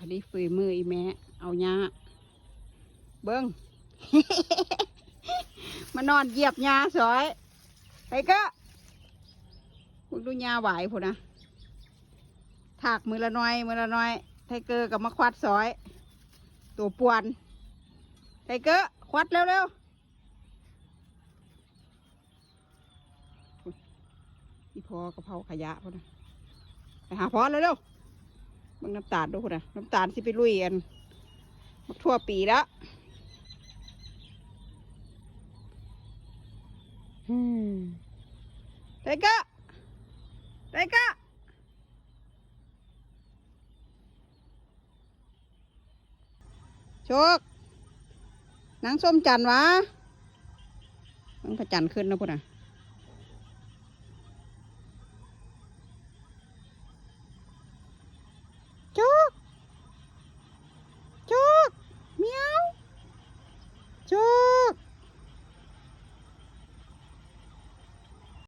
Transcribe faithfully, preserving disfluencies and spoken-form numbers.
อันนี้ฝีมืออีแม่ เอาหญ้า เบิ่ง มานอนเหยียบหญ้าสอย ไทเกอร์ พวกดูหญ้าไหวพุ้นนะ ถากมือละหน่อย มือละหน่อย ไทเกอร์ก็มาควัดสอย ตัวป่วน ไทเกอร์ ควัดเร็วๆ อีพ่อกะเพราขยะพุ้นนะ ไปหาพ่อเร็วๆ เบิ่งน้ำตาลดูพุ้นนะ น้ำตาลสิไปลุยอัน บักทั่วปีแล้ว อืม ไทเกอร์ ไทเกอร์ โชค นางส้มจันทร์วะ มันพระจันทร์ขึ้นนะพุ้นนะ